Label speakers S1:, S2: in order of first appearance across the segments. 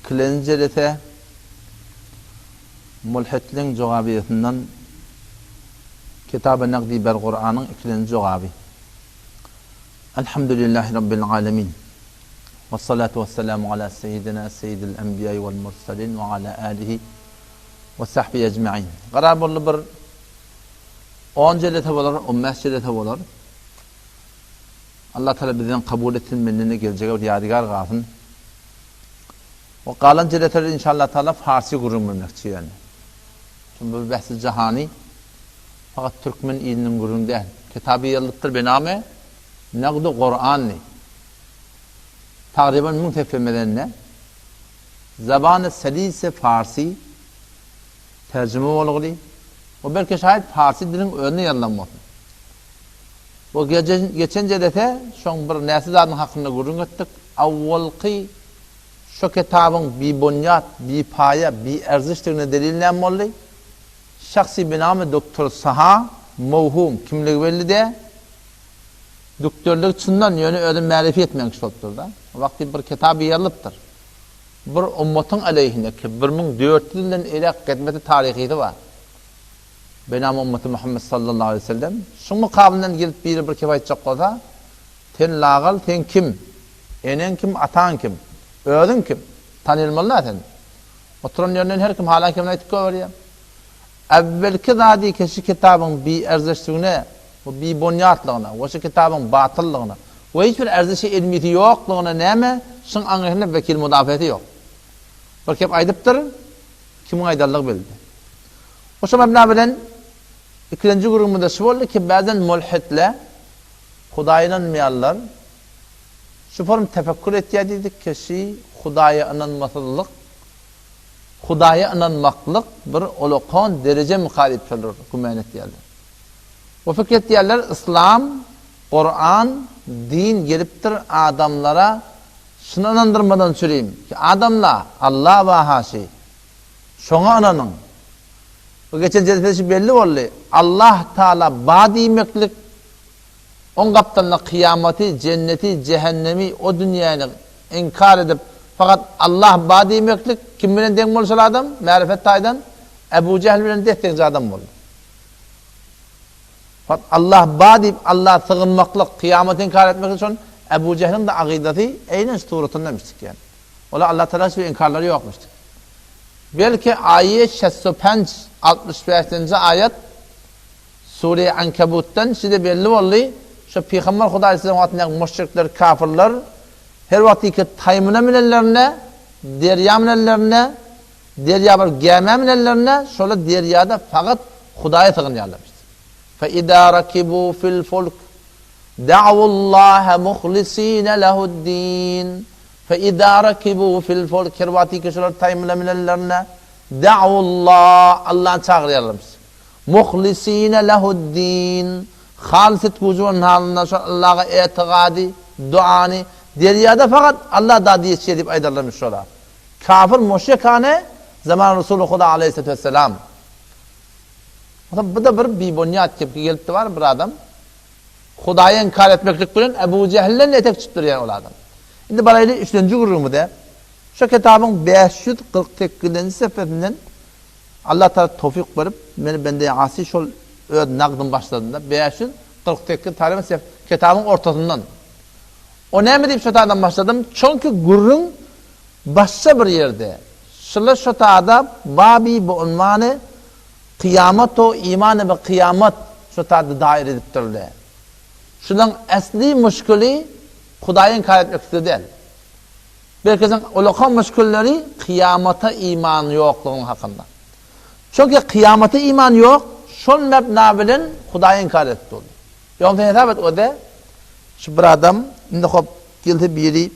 S1: Ikilenji jelese Mulhitliň jogabyýetinden Kitaby Nagdi ber Kuranyň ikilenji jogaby. Elhamdülillahi Rabbil alemin. Vessalatu vesselamu ala seyyidina seyyidil enbiýai vel murselin ve ala alihi ve sahbihi ecmain. Garar boldy bir 10 jelese bolar, 15 jelese bolar. Allah Teala bizden kabul etsin, menden-de geljege bir ýadygär galsyn. O galan jeleseler inşallah Teala farsy gürrüň bermekçi ýöne. Çünki bu bähsi jahany fakat türkmen iliniň gürrüň däl. Kitaby ýazylypdyr bename Nagdy Kuran diýip. Tagryban 1000 sefe mezende zabany selise farsy terjime bolguly. O belki şaýat farsy diliň özüne ýazylan bolsun. Bu geçen jelese şoň bir näsi zadyň hakynda gürrüň etdik. Awwalky şo kitabyň bibunýat, bipaýa, bierzişdigine delil näme boldy? Şahsy binamy doktor Saha, mowhum, kimligi belli däl. Dükdörligi çyndan, ýöne özi märifi ýetmeýän kişi bolupdyr-da. Wagty bir kitaby ýazylypdyr. Bir ummatyň aleýhine ki, 1400 ýyldan eýläk gedmeti taryhysy bar. Benam ummaty Muhammet sallallahu aleýhi we sellem, şuň mukabylyndan gelip biri bir kep aýtjak bolsa, Sen lagal, sen kim? Eneň kim, ataň kim? Özüň kim? Tanylmaly-da sen. Oturan ýerinden her kim halan kemini aýtyp goýberýär. Äwwelki zady ki şu kitabyň bierzeşligine we bibonýatlygyna we şu kitabyň batyllygyna we hiç bir erzişi ilmisi ýoklugyna näme şuň aňyrsynda wekil mudafesi ýok. Bir kep aýdypdyr, kimiň aýdanlygy belli. Oşo mebna bilen ikilenji gürrüňimizde şu boldy ki, bäzen mulhidle, Hudaýa ynanmaýanlar, şu form tefekkür etýär diýdik ki, şi Hudaýa ynanmasyzlyk, Hudaýa ynanmaklyk bir olakan derejemika diýip şolar gümän etýärler. We pikir etýärler, yslam, Kuran, din gelipdir adamlara şuny ynandyrmadan çürim ki, adamla, Alla bar-ha şi. Şoňa ynanyň. Bu geçen jelsede şu belli boldy. Allah Taala ba diýmeklik, oň gapdalynda kyýamaty, jenneti, jähennemi, o dünýäni inkar edip, fakat Allah ba diýmeklik kim bilen deň boldy şol adam? Märifet taýdan Ebu Jähl bilen des-deňje adam boldy. Fakat Allah ba diýip Allaha sygynmaklyk, kyýamaty inkar etmeklik şol Ebu Jähliň-de akydasy eýnen şu suratynda mişdik ýani. Olar Allah Taala hiç bir inkarlary ýokmuşdyr. Belki aýe şesto penç, 65-nji aýat Sure Ankabutdan size belli boldy, şo Pygamber Hudaý siziň wagtyndaky müşrikler, kafirler her wagt iki taýmyna münenlerinde, derýa münenlerinde, derýa bir gämä münenlerinde, şolar derýada fakat Hudaýa sygynýarlarmyşdyr. Fe izâ rakibû fil fulk da'ullaha muhlisîne lehu'd-dîn. Fe izâ rakibû fil fulk her wagty ki şolar taýmyla münenlerinde da'ullaha Allany çagyrýarlarmyş. Muhlisîne lehu'd-dîn halys etgüji bolan halynda şol Allaha etigady, duany, derýada fakat Allah dady ýetişýär diýip aýdarlarmyş şolar. Kafir müşrikane zaman Resuly Huda aleýhissalatu wesselam. Bu-da bir bibunýat kepki gelipdi bar bir adam. Hudaýy inkar etmeklik bilen Ebu Jehilden etek çykyp durýar ol adam. Indi baraýly üçlenji gürrüňimize. Şu kitabyň 548-nji sefesinden Allah Taala towfyk berip, meni bende asy şol öz nagdym başladym-da. 548 taryby sef kitabyň ortasyndan. O näme diýip şu taýdan başladym? Çünki gürrüň başga bir ýerde. Şular şu taýda babi bu unwany Kyýamat o imany bi kyýamat şu taýda daýyr edipdirle. Şulaň äsli muşkili Hudaýy inkar etmeklikde däl. Belki ulakan muşkilleri kyýamata iman ýoklugyň hakynda. Çünki kyýamata iman ýok, şol mebna bilen Hudaýy inkar edip durdy. Ýogsa sen hesap et ode şu bir adam indi hop gelse biri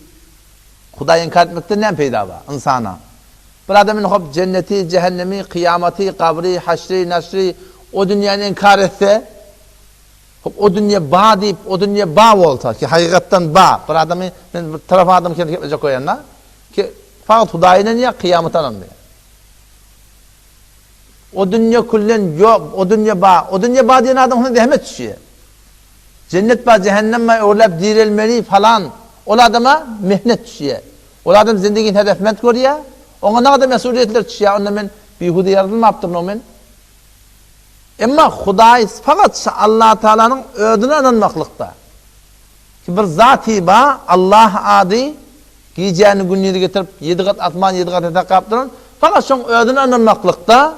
S1: Hudaýy inkar etmekden näme peýda bar ynsana? Bir adam indi hop jenneti, jähennemi, kyýamaty, gabry, haşry, naşry, o dünýäni inkar etse, hop o dünýe ba diýip, o dünýe ba bolsa, ki hakykatdan ba, bir adamy men bir tarap adamy kem geplejek goýanda, ki fakat Hudaýa ynanýar, kyýamata ynanmaýar. O dünýe küllen ýok, o dünýe ba, o dünýe ba diýen adam hona zähmet düşýär. Jennet ba, jähennem ba, öwrüläp direlmeli falan, ol adama mehnet düşýär. Ol adam zindigini hedefment görýär. Oňa nagada mesuliýetler düşýär, onda men bihuda ýaradylmapdyryn-ow men. Emma Hudaý fakat şu Allatagalanyň özüne ynanmaklykda, ki bir zaty bar, Allah ady, gijäni gündizi getirip, ýedi gat asman, ýedi gat ýer duran, fakat şoň özüne ynanmaklykda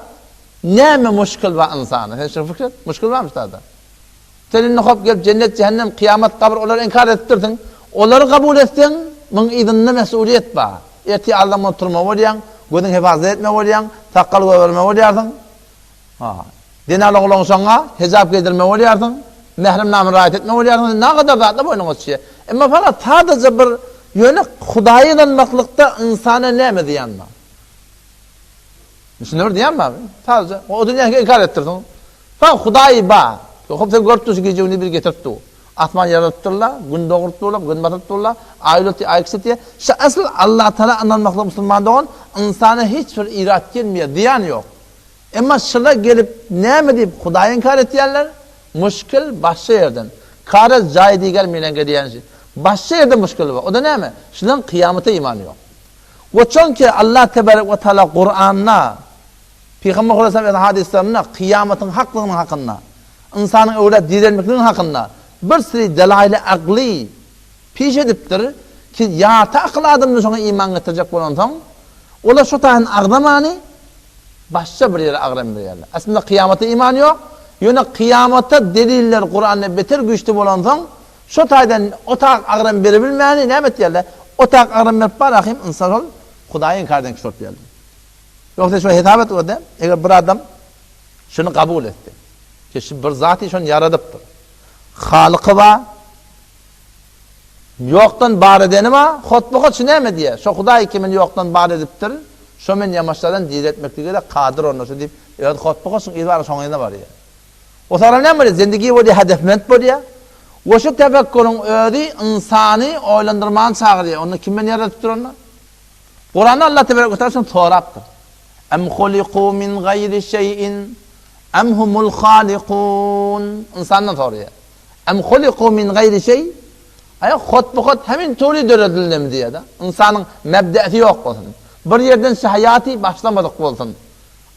S1: näme muşkil bar ynsana? Sen şuny pikir et, muşkil barmy şu zada? Sen indi hop gelip jennet, jähennem, kyýamat, gabyr olary inkar edipdirsiň. Olary kabul etseň, muň yzynda mesuliýet bar. Ertir aldaň bolup turmaly bolýaň, gözüň hefazat etmeli bolýaň, sakgal goýbermeli bolýarsyň. Ha. Zenal oglan şoňa hijap geýdirmeli bolýarsyň, mährem namyny raýat etmeli bolýarsyň. Nagadar zatlar boýnuňa düşýär. Emma fakat sadaja bir ýöne Hudaýa ynanmaklykda ynsana näme zyýan bar? Düşüner diýýän bar. Sadaja o dünýäni inkar etdirsiň. Soň Hudaý ba. Hop sen görüp durşy gije gündiz bir getirip dur. Asman ýaradyp durla, gün dogrup durla, gün batyryp durla, aý ulatýar, aý kiçeltýär. Şu asl Allatagala ynanmaklyk musulman dogan ynsana hiç bir irat gelmeýär, zyýan ýok. Emma şyla gelip näme diýip Hudaýy inkar etýärler? Muşkil başga ýerden. Kara jaý diger meleňge diýen şi. Başga ýerde muşkil bar. O-da näme? Şylaň kyýamata imany ýok. We çonki Allah tebarek we taala Kuranda Pygamber Hudaýa eden hadyslarynda kyýamatyň haklygynyň hakynda, ynsanyň öwlä direlmekliginiň hakynda bir süri delaýly akly piş edipdir ki, ýarty akyl adamlar şoňa iman getirjek bolansoň, olar şo taýyn agzamany başga bir ýere agram berýärler. Aslynda kyýamata iman ýok, ýöne kyýamata deliller Kuranda beter güýçli bolansoň, şo taýdan o tak agram beribilmäni näme etýärler? O tak agram berip bar ahym ynsan şol Hudaýy inkar eden kişi bolup geldi. Ýogsa şo hesap et görde, eger bir adam şuny kabul etse, ki şu bir zaty şony ýaradypdyr. Halyky bar, ýokdan bar edeni bar, hotba-hot şu näme diýýär? Şo Hudaý ki meni ýokdan bar edipdir, şo meni ýamaşlardan diretmeklige-de kadyr onda şu diýip, öz hotba-hot şuň yzy bar, şoň yzyna barýar. O soňra näme bolýar? Zindigi bolýar, hedefment bolýar. We şu tefekkuriň özi ynsany oýlandyrmaga çagyrýar. Onda kim meni ýaradypdyr onda? Kuranda Allah tebarek we teala şuny sorapdyr. Em huliku min gaýri şeýin em humul halikun. Ynsandan soraýar. Em huliku min gaýri şeý? Aýa hotbuhot hemin turi döredildimi diýýär-de. Ynsanyň mebdesi ýok bolsun. Bir ýerden şu haýaty başlamadyk bolsun.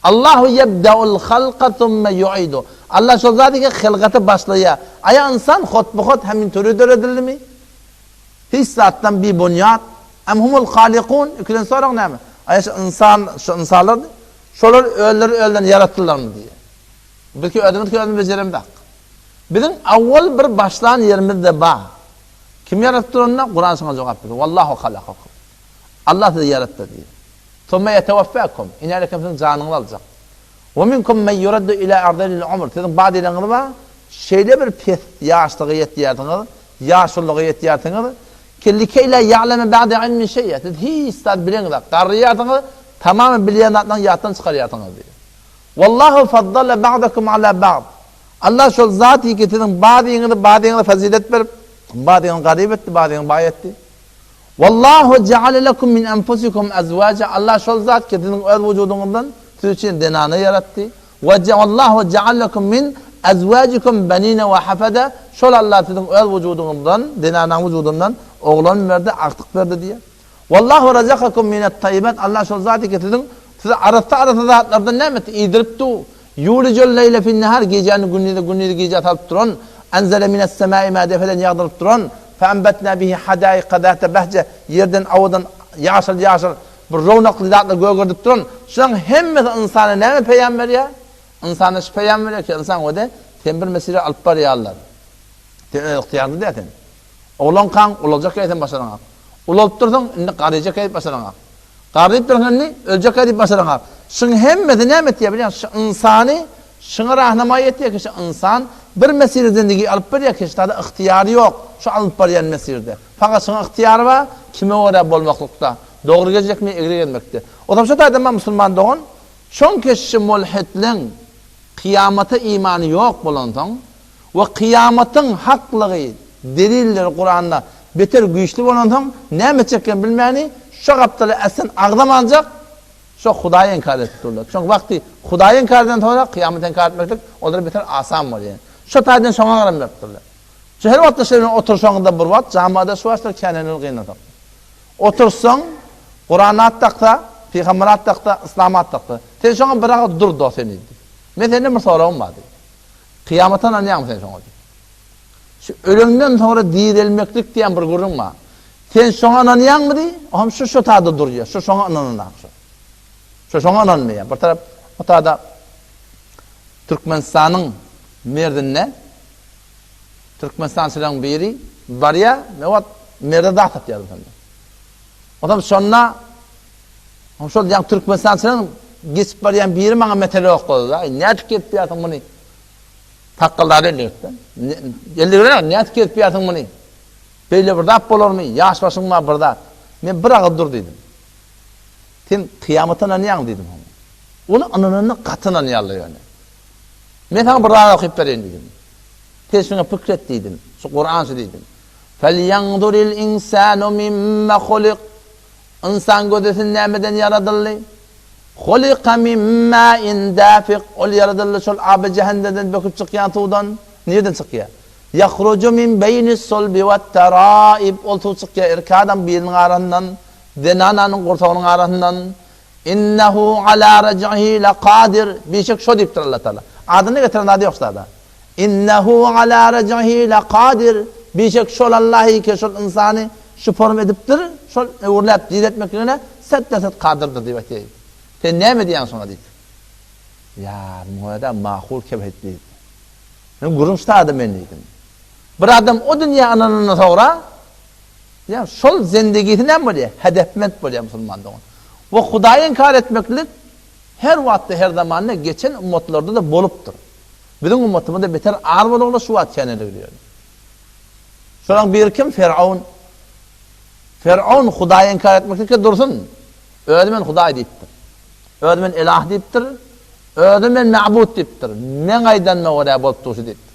S1: Allahu ýebdeul halka summe ýuidu. Allah şol zat ki hylgaty başlaýar. Aýa ynsan hotbuhot hemin turi döredildimi? Hiç zatdan bi bunýat. Em humul halikun, ikilenji sorag näme? Aýa şu ynsan, şu ynsanlar şolar özleri özlerini ýaratdylarmy diýýär. Biz ki özümiz ki özümizi bejeremzok. Biziň awwal bir başlan ýerimiz-de bar. Kim ýaratypdyr onda? Kuran şoňa jogap berýär. Wallahu halakakum. Allah sizi ýaratdy diýýär. Summa ýeteweffäkum. Inälekem siziň janyňyzy aljak. We minkum men yuraddu ila arzelil umr. Siziň badylaryňyz bar, şeýle bir pes ýaşlyga ýetýärsiňiz, ýaşululyga ýetýärsiňiz, ki likeý la ýa'leme ba'de ilmin şeý'a. Siz hiç zat bileňizok, garryýarsyňyz, tamamen bilýän zatlaryňyzy ýatdan çykarýarsyňyz diýýär. Wallahu faddala ba'dakum ala ba'd. Allah şol zat ki siziň bazyňyzy bazyňyza fazilet berip, bazyňyzy garyp etdi, bazyňyzy baý etdi. Wallahu ja'ale lekum min enfusikum azwaja, Allah şol zat ki, siziň öz wujudyňyzdan siz üçin zenana ýaratdy. We Wallahu ja'ale lekum min azwajikum benine we hafada, şol Allah siziň öz wujudyňyzdan, zenanaň wujudyndan oglan berdi, agtyk berdi diýýär. Wallahu razakakum minat taýyibat, Allah şol zat ki, siziň size arassa-arassa zatlardan näme etdi, iýdirip dur. Ýulijul leýle fin-nehar, gijäni gündize, gündizi gijä salyp duran, Enzele mines-semai ma, depeden ýagdyryp duran, Fe'enbetna bihi hadaika zate behje, ýerden owadan ýaşyl-ýaşyl bir rownakly zatlar gögerdip duran, şularyň hemmesi ynsana näme peýam berýär? Ynsana şu peýam berýär ki, ynsan wede, seni bir mesire alyp barýarlar. Sen öz ygtyýaryňda däl sen. Oglankaň ulaljak ýeri sen başaraňak. Ulalyp dursaň, indi garryjak ýeri başaraňak. Garryp dursaň indi öljek ýeri başaraňak. Şuň hemmesi näme etýär bilýäňmi? Şu ynsany Şuňa rahnamaý etýär ki, şu ynsan bir mesire zindigi alyp barýar ki, şutada ygtyýary ýok, şu alnyp barýan mesirde. Fakat şuňa ygtyýary bar, kime görä bolmaklykda, dogry gezjekmi, egri gezmekde. Ozal şu taýdan bar musulman dogan, şoň keşşi mulhidleň kyýamata imany ýok bolansoň we kyýamatyň haklygy delilleri Kuranda beter güýçli bolansoň, näme etjeklerini bilmäni şo gapdala äslen agzamanjak, Şo Hudaýy inkar edip durlar. Çünki wagty Hudaýy inkar eden soňra kyýamaty inkar etmeklik olara beter asan bolýar. Şo taýdan şoňa garam berip durlar. Şu her wagtda şeýle bilen oturşaňyzda bir wagt jamada şu başlar känenleri gynasak. Otursaň, Kuran at daksa, Pygamber at dakdy, Yslam at dakdy. Sen şoňa bir agyz dur dost sen diýdi. Men senden bir soragym bar diýdi. Kyýamata ynanýaňmy sen şoňa diýdi. Şu öleňden soňra direlmeklik diýen bir gürrüň bar. Sen şoňa ynanýaňmy diý, oňam şu şu tada durýar, şu şoňa ynananak şu. Şu şoňa ynanmaýar. Bir tarap o tada Türkmenistanyň merdinde Türkmenistançylaryň biri barýar, ne wagt merde zat satýar şonda. Onam şonda şol ýaňy Türkmenistançylaryň geçip barýan biri maňa mesele oklady-da, nädip gelip ýarsyň muny? Sakgaldary elligitde. Elligire nädip gezip ýörsiň muny? Beýle bir zat bolarmy? Ýaş başyň bar bir zat. Men bir agyz dur diýdim. Sen kyýamata ynanýaňmy diýdim oňa. Ony ynananda gaty ynanýarlar ýöne. Men saňa bir zat okyp bereýin diýdim. Sen şuňa pikir et diýdim. Şu Kuran şu diýdim. Felýanzuril insanu mimma hulik. Ynsan gözesin nämeden ýaradyldy? Hulika min ma'in dafik, ol ýaradyldy şol aby jähendeden böküp çykýan suwdan. Nireden çykýar? Ýahruju min beýnis sulbi wat-taraib, ol suw çykýar erkek adam biriniň arasyndan, zenananyň gursagynyň arasyndan. Innehu ala rej'ihi lekadir, bişek şo diýipdir Allah Taala. Adyny getiren zady ýok şurada. Innehu ala rej'ihi lekadir, bişek şol Allahy ki şol ynsany şu form edipdir, şol öwürläp diretmekligine set-de-set kadyrdyr diýip aýtýar. Sen näme diýýäň şoňa diýip. Ýa, muňa-da makul kebet diýdi. Men gürrüň ştada men diýdim. Bir adam o dünýä ynanandan soňra, ýa şol zendegisi näme bolýar? Hedefment bolýar musulman dogan. We Hudaýy inkar etmeklik her wagtda, her zamanda geçen ummatlarda-da bolupdyr. Biziň ummatymyzda beter az bolagly şu wagt käneligi ýöne. Şolaň biri kim? Firaun. Firaun Hudaýy inkar etmeklikde dursun. Özi men Hudaý diýipdir. Özi men Elah diýipdir. Özi men Ma'bud diýipdir. Meň aýdanyma görä bolup durşy diýipdir.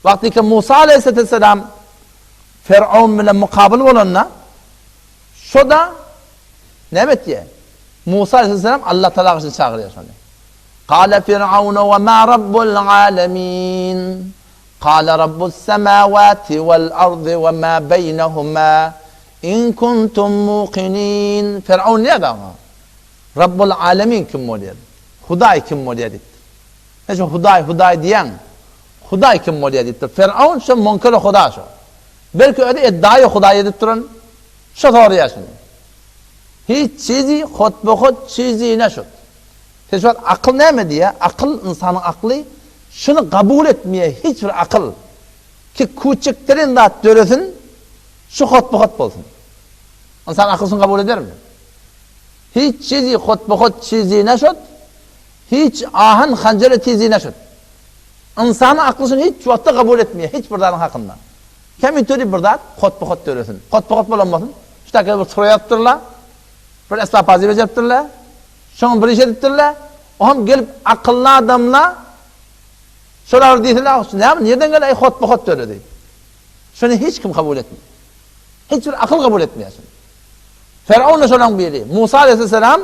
S1: Wagtyky Musa aleyhisselam Firaun bilen mukabyl bolanda şo-da näme etýär? Musa aleyhisselam Allah Taala garşy çagyrýar şony. Kale Firaun we ma rabbul alamin. Kale rabbus semawati wal ardy we ma beýnehuma in kuntum muqinin. Firaun näme oňa? Rabbul alemin kim bolýar? Hudaý kim bolýar diýipdir. Sen şu Hudaý, Hudaý diýýäň. Hudaý kim bolýar diýipdir. Firaun şo munkary Huda şo. Belki özi eddaýy Hudaý edip duran şo soraýar şuny. Hiç çizi hotbohot çizi neşut. Sen şu wagt akyl näme diýýär? Akyl, ynsanyň akly şuny kabul etmeýär hiç bir akyl ki kuçikdirin zat döresin, şu hotbohot bolsun. Ynsan akyl şuny kabul edermi? Hiç çizi hotbohot çizi neşut, hiç ahan hanjere tizi neşut. Ynsanyň akly şuny hiç wagtda kabul etmeýär hiç bir zadyň hakynda. Keminteri bir zat hotbohot döresin. Hotbohot bolan bolsun. Şu taýda bir sura ýazypdyrlar. Bir esbap-azy bejeripdirler. Şoňa bir iş edipdirler. Oňam gelip akylly adamlar şolar diýseler, şu näme, nirden geldi, eý hotba-hot döredi. Şony hiç kim kabul etmeýär. Hiç bir akyl kabul etmeýär şony. Firaun-da şolaň biri. Musa aleyhisselam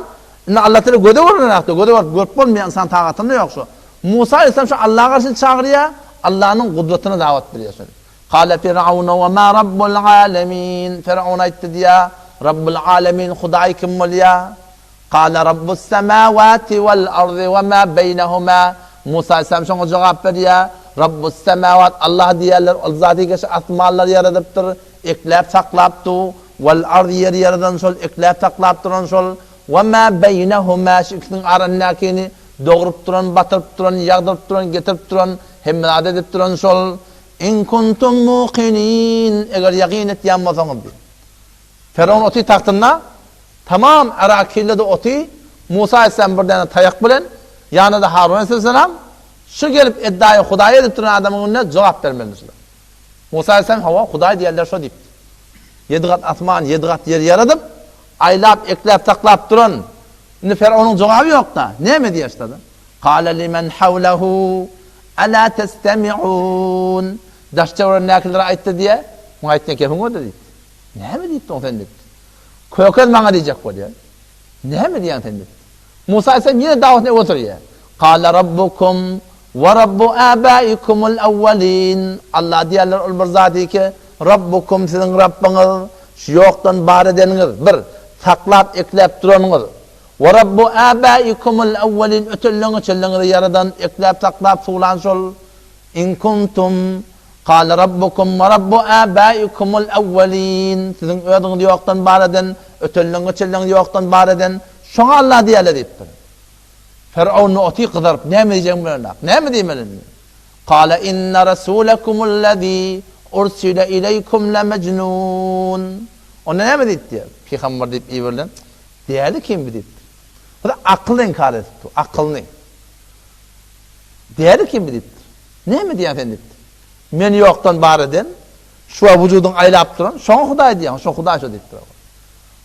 S1: indi Allah Teala göze görünenakdy, göze görüp görüp bolmaýan ynsan tagatynda ýok şu. Musa aleyhisselam şu Allaha garşy çagyrýar, Allanyň gudratyna dawat berýär şony. Kale Firaunu we ma rabbul alemin. Firaun aýtdy diýýär, Rabbul alemin Hudaý kim bolýar? Kale rabbus semawati wal ardy we ma beýnehuma. Musa aleyhisselam şoňa jogap berýär, Rabbus semawat Allah diýýärler, ol zat egeşi asmanlary ýaradypdyr, ekläp saklap dur, wal ardy ýeri ýaradan şol, ekläp saklap duran şol, we ma beýnehuma şu ikisiniň arasyndakyny dogrup duran, batyryp duran, ýagdyryp duran, getirip duran, hemme zady edip duran şol. In kuntum muqinin, eger ýakyn etýän bolsaňyz diýip. Firaun otyr tagtynda, tamam Yrakilde-de otyr, Musa aleyhisselam bir däne taýak bilen, ýanynda-da Harun aleyhisselam, şu gelip eddaýy Hudaý edip duran adamyň öňünde jogap bermeli şular. Musa aleyhisselam hawa Hudaý diýenler şo diýipdir. Ýedi gat asman, ýedi gat ýeri ýaradyp, aýlap, ekläp, saklap duran. Indi Firaonyň jogaby ýok-da, näme diýer şularda? Kale limen hawlehu Ala testemi'un. Daş-töweregindäkilere aýtdy diýýär. Muňa aýtýan gepiň boldy diýipdir. Näme diýipdiň sen diýipdir. Kökez maňa diýjek bolýar. Näme diýýäň sen diýipdir. Musa aleyhisselam ýene dawatyny öňe sürýär. Kale rabbukum we rabbu abaikumul awwalin. Allah diýýärler ol bir zat ki, Rabbukum siziň Rabbyňyz, şu ýokdan bar edeniňiz, bir, saklap ekläp duranyňyz. We Rabbu âbâikumul awwelin ötenleňi-geçenleňizi ýaradan, ekläp-saklap suwlan şol. In kuntum, Kâle Rabbukum we Rabbu âbâikumul awwelin siziň özüňizi ýokdan bar eden, ötenleňi-geçenleňizi ýokdan bar eden, şoňa Allah diýerler diýipdir. Ferowun oty gyzaryp, näme diýjegimi bilenok. Näme diýmeli indi? Kâle inne rasûlekumul-lezî ursile ileýkum lemejnûn. Onda näme diýdi diýýär. Pygamber diýip iberilen däli kim bu diýipdir. Bu-da akyly inkar edipdir, akylyny. Däli kim bu diýipdir. Näme diýýäň sen diýipdir. Meni ýokdan bar eden, şu wagt wujudyňy aýlap duran, şoňa Hudaý diýýäň, şo Hudaý şo diýipdir.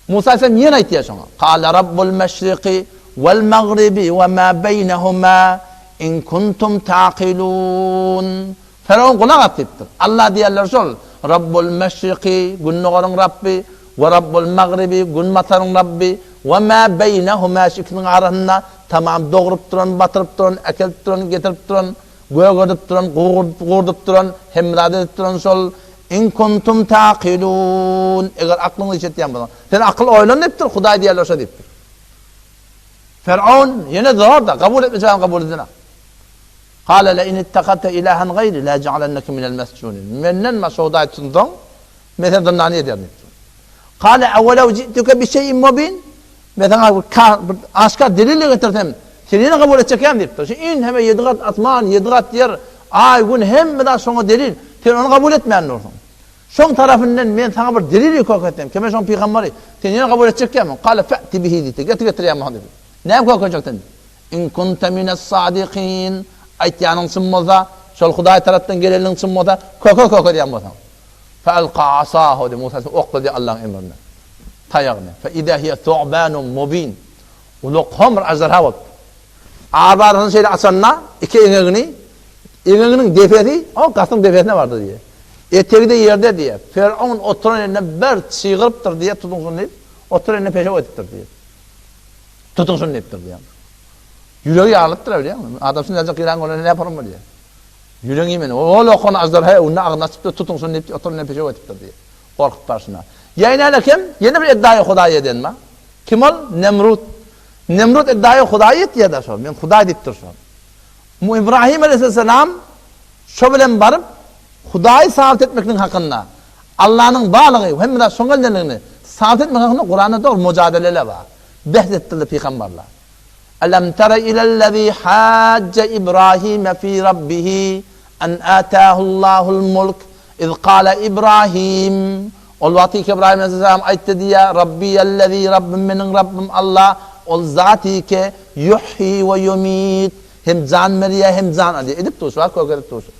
S1: Musa aleyhisselam ýene aýtýar şoňa. Kâle Rabbul meşriki wel magribi we mâ beýnehumâ in kuntum ta'kilûn. Firawn gulak as diýipdir. Allah diýenleri şol, Rabbul meşriki, gündogaryň Rabby, we Rabbul magribi, günbataryň Rabby, we mâ beýnehumâ şu ikisiniň arasynda tamam dogrup duran, batyryp duran, äkelip duran, getirip duran, gögerdip duran, gurdup duran, hemme zady edip duran şol, In kuntum ta'kilûn, eger aklyňyz iş etýän bolsaň. Sen akyl oýlan diýipdir, Hudaý diýerler şo diýipdir. Firawn ýene zor-da, kabul etmejegini kabul edenok. Kâle le in ittehazte ilahen gaýri le ej'alenneke minel mesjûnin. Menden başga hudaý tutunsaň, men seni zyndana ederin diýipdir. Kâle ewelew ji'tuke bi şeý'in mubin. Men saňa bir bir aşgär delil getirsem, sen ýene kabul etjekkäm diýipdir. Şu in heme ýedi gat asman, ýedi gat ýer, aý, gün hemme zat şoňa delil. Sen ony kabul etmän dursuň. Şoň tarapyndan men saňa bir delil köketsem, ki men şoň pygambary, sen ýene kabul etjekkämi? Kâle fe'ti bihi diýipdir. Getir getirýän bolsaň diýipdir. Näme kökejek sen? In kunte mines-sadikin, aýtýanyň çyn bolsa, şol Hudaý tarapdan gelenligiň çyn bolsa, köke köke diýen bolsaň. Fe-alka asahu diýip, Musa aleyhisselam oklady Allahyň emrine taýagyny. Fe-izâ hiye thu'bânun mubîn. Ulakam bir aždarha bolupdyr. Arbasyny şeýle açanda, iki eňegini, eňeginiň depesi, o gasyň depesine bardy diýýär. Etegi-de ýerde diýýär. Ferowun oturan ýerinde bir çygyrypdyr diýýär, tutuň şuny diýip, oturan ýerinde peşew edipdir diýýär. Tutuň şuny diýipdir diýýär. Ýüregi ýarylypdyr bilýäňmi? Adam şunjajyk ýylan görende näme bolar diýýär. Ýüregiň iýmeni. Ol okan aždarha öňünde agzyny açypdyr, tutuň şuny diýip, oturan ýerinde peşew edipdir diýýär. Gorkup barşyna. Ýa ine kim? Ýene bir eddaýy Hudaý eden bar. Kim ol? Nemrut. Nemrut eddaýy Hudaý etýär-de şol. Men Hudaý diýipdir şol. Mu Ibrahim aleyhisselam şo bilen baryp Hudaýy sabyt etmekligiň hakynda, Allanyň barlygy, hemme zat şoň eldendigini sabyt etmek hakynda Kuranda dogry mujadeleler bar. Behs etdirdi pygamberler. Alam tara ilellezî hâcce Ibrahîme fî Rabbihi en âtâhullâhul mulk iz kâle Ibrahim Ol wagty ki Ibrahim aleyhisselam aýtdy diýýär, Rabbiyellezî Rabbym meniň Rabbym Allah ol zat ki yuhyi we yumit hem jan berýär hem jan alýar. Edip dur şu wagt kök edip dur şu.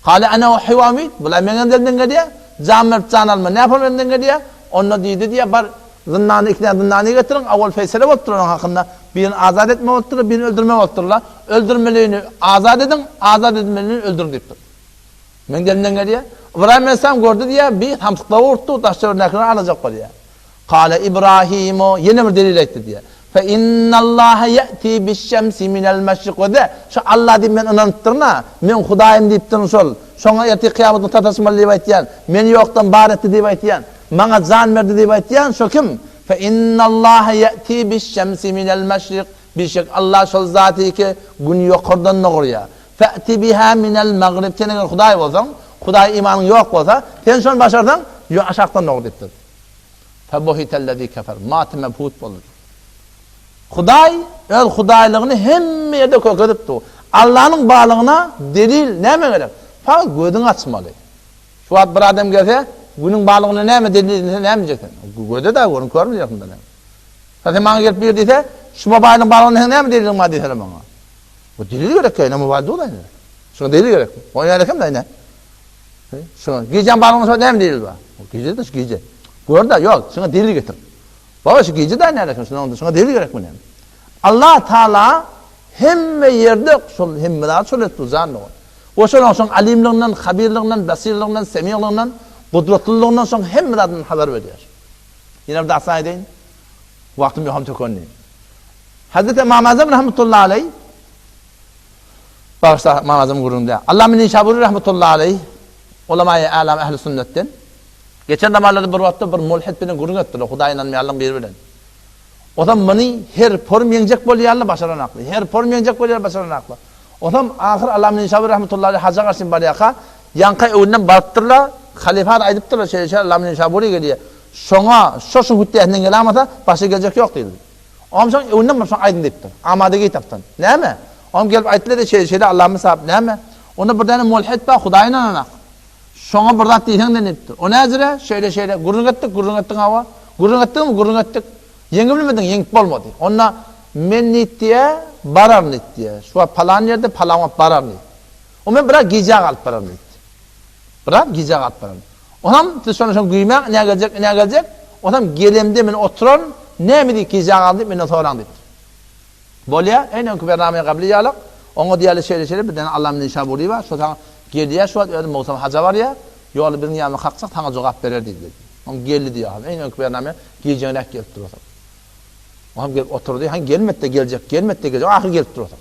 S1: Kale ene uhyi we umit, Bula meň elimden gelýär, jan berip jan alma, näpol elimden gelýär? Onda diýdi diýýär, bar, zyndana iki däne zyndany getiriň, awal feýsele bolupdyr onuň hakynda, birini azat etme bolupdyr, birini öldürme bolupdyrlar, öldürmelini azat ediň, azat edilmelini öldüriň diýipdir. Meň elimden gelýär. Ybraýym aleyhisselam gördi diýýär, bir samsyklyga urupdy, daş-töweregindäkileri alajak bolýar. Kale Ibrahimu, ýene bir delil aýtdy diýýär. Fe innallaha ýe'ti biş-şemsi minel meşrik we şu Alla diýip men ynanypdyryn-a, meň Hudaýym diýipdirin şol, şoňa ertir kyýamatda sataşmaly diýip aýtýan, meni ýokdan bar etdi diýip aýtýan, maňa jan berdi diýip aýtýan, şo kim? Fe innallaha ýe'ti biş-şemsi minel meşrik, bişek Alla şol zaty ki, Gün ýokardan dogurýar. Fe'ti biha minel magrib, sen eger Hudaý bolsaň, Hudaýa imanyň ýok bolsa, sen şony başarsaň, ýo aşakdan dogur diýipdir. Febuhitellezî kefer, mat-mebhut boldy. Hudaý öz hudaýlygyny hemme ýerde kökezip dur. Allanyň barlygyna delil näme gerek? Fakat gözüňi açmaly. Şu wagt bir adam gelse, Günüň barlygyna näme delil diýse, näme diýjek sen? Göze-de görün, körmi diýersiň da näme? Sen maňa gelip bir diýse, şu mobaýlyň barlygyna seň näme deliliň bar diýseler maňa. Bu delil gerek ýa, mobaýl dur da ine. Şuňa delil gerek. O ýa kim da ine. Şuňa gijäň barlygyna şo näme delil bar? Gije de şu gije. Gör-de, ýok, şuňa delil getir. Baba şu gije de näme şuňa şuňa delil gerekmi näme? Allah Taala hemme ýerde şol hemme zat şol etdi jan dogan. O şol şoň alimliginden, habirliginden, basirliginden, semigliginden, gudratlylygyndan şoň hemme zadyndan habar berýär. Ýene bir dastan aýdaýyn. Wagtym ýok hem tökendi. Hazreti Imam Azam rahmetullahi aleý Bagyşla Ymam Azam gürrüňde. Allame Nişabury rahmetullahi aleý ulamaýy älam ähli sünnetden. Geçen zamanlarda bir wagtda bir mulhid bilen gürrüň etdiler, Hudaýa ynanmaýanlaryň biri bilen. Ozam muny her porum ýeňjek bolýarlar, başaranaklar. Her porum ýeňjek bolýarlar, başaranaklar. Ozam ahyr Allam Nişabur rahmetullahi aleýh haja garşy barýarka, ýaňka öwünden barypdyrlar, halyfa-da aýdypdyrlar, şeýle şeýle Allam Nişaburi gelýär. Şoňa, şo-şuň hütdesinden gelämasa, başga geljek ýok diýildi. Oňam şoň öwünden baryp şoňa aýdyň diýipdir. Amadegir tapdan. Näme? Oňam gelip aýtdylar-da, şeýle şeýle Allamy sahap, näme? Onda bir däne mulhid bar, Hudaýa ynananak. Şoňa bir zat diýseň-de diýipdir. O näjire? Şeýle-şeýle. Gürrüň etdik, gürrüň etdiň hawa. Gürrüň etdiňmi? Gürrüň etdik. Ýeňibilmediň, ýeňip bolmady. Onda men diýipdiýä, bararyn diýipdiýä. Şu wagt palan ýerde, palan wagt bararyn diýipdi. O men biraz gijä galyp bararyn diýipdi. Biraz gijä galyp bararyn. Onam siz şony şoň güýmäň, ine geljek, ine geljek. Onam gelemde men oturaryn, näme diýip gijä galdy diýip menden soraň diýipdir. Bolýa, eýni öňki bernameye gably ýalak, oňa diýeli şeýle-şeýle bir däne Allam Nişabury bar, şo saňa gelýä şu wagt özi Mowsam haja barýa, ýoly biziň ýanymyza kakjak saňa jogap berer diýdi diýdi. Oň geldi diýýär, eýni öňki bername gijeňräk gelipdir bolsa. Oňam gelip oturdy, han gelmedi-de geljek, gelmedi-de geljek, ahyry gelipdir bolsa.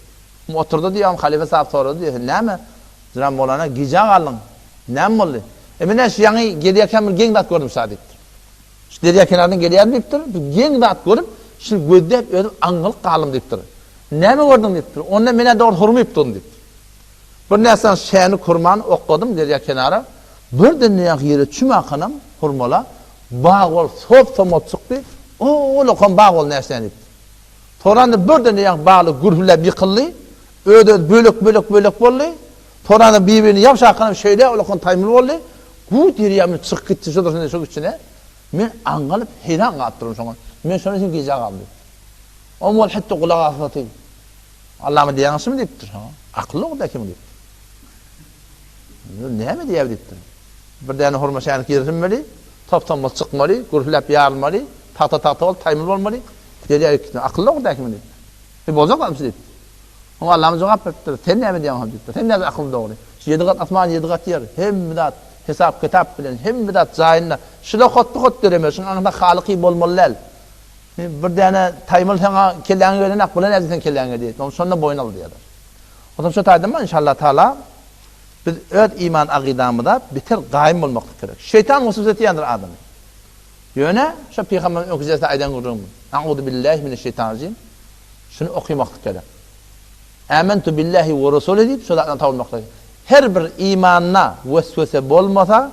S1: Oňam oturdy diýýär, halyfa sahap sorady diýýär, sen näme, jenap Mowlana, gijä galdyň, näme boldy? E men-ä şu ýaňy gelýärkäm bir geň zat gördüm şa diýipdir. Şu derýa kenaryndan gelýärdim diýipdir. Bir geň zat görüp, şuny gözläp özüm aňňylyp galdym diýipdir. Näme gördüň diýipdir. Onda men-ä dogry hurma iýip durdum diýipdir. Bir näsany şänik hurmany okladym derýa kenara. Birden nähili ýere çüm akanam hurmala bag bolup sop-som bolup çykdy. O-o-lakan bag boldy näştäni diýipdir. Soranda birden nähili baglar gürpüldäp ýykyldy. Öz-özi bölek-bölek-bölek boldy. Soranda bir-birini ýapşakanam şeýle ulakan taýmyl boldy. Bu derýa münüp çykyp gitdi şo durşuna şo içine. Men aňňalyp heýran galyp durun şoňa. Men şonuň üçin gijä galdym. Oň bol hetde gulak asasy. Allama diýýäňizmi diýipdir. Ha, akylly ogul ekim diýipdir. Näme diýýär diýipdir. Bir däne hurma şänik ýersinmeli, top-tom bolup çykmaly, gürhüläp ýarylmaly, tagta-tagta bolup taýmyl bolmaly. Derýa gitdi. Akylly ogul ekim diýipdir. E boljak zatmy diýipdir. Oňa Allam jogap beripdir, Sen näme diýýäň hany diýipdir. Sen nädip akylyň dogry? Şu ýedi gat asman, ýedi gat ýer, hemme zat hesap-kitap bilen, hemme zat jaýynda. Şula hotdy-hot döremez, şuň aňyrsynda Halyky bolmaly däl. Bir däne taýmyl saňa kelläňe gelenak, bula nädip seň kelläňe geldi diýip, şonda boýun al diýýärler. Onsoň şu taýdan inşallah taala biz öz iman agydamyza beter gaýym bolmaklyk gerek. Şeýtan weswese etýändir adamy. Ýöne şo pygamberiň öňki jelsede aýdan gürrüňimiz, A'uzu billahi mineşşeýtanirrajim. Şuny okymaklyk gerek. Amentu billahi we rusulihi diýip şu zatdan tawulmak gerek. Her bir imanda weswese bolmasa,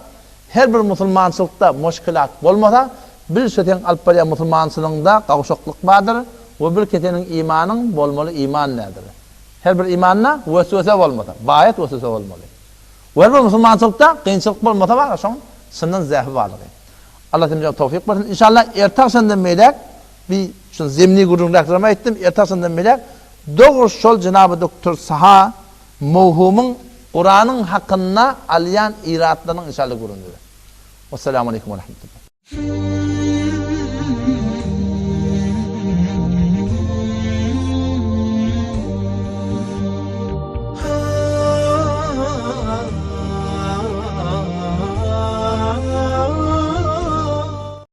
S1: her bir musulmançylykda muşkilat bolmasa, bil şu seň alyp barýan musulmançylygyňda gawşaklyk bardyr we bil ki seniň imanyň bolmaly iman däldir. Her bir imanda weswese bolmasa, baýat weswese bolmaly. We her bir musulmançylykda kynçylyk bolmasa bar şoň çyndan zähi barlygy. Allah hemmämize towfyk bersin. Inşallah erte agşamdan beýläk Bir şul zemni gürrüňräklerimi aýtdym, erte agşamdan beýläk dogry şol jenaby doktor Saha mowhumyň Kuranyň hakynda alýan iratlarynyň inşallah gürrüňini eder. Wessalamu aleýkum we rahmetullah.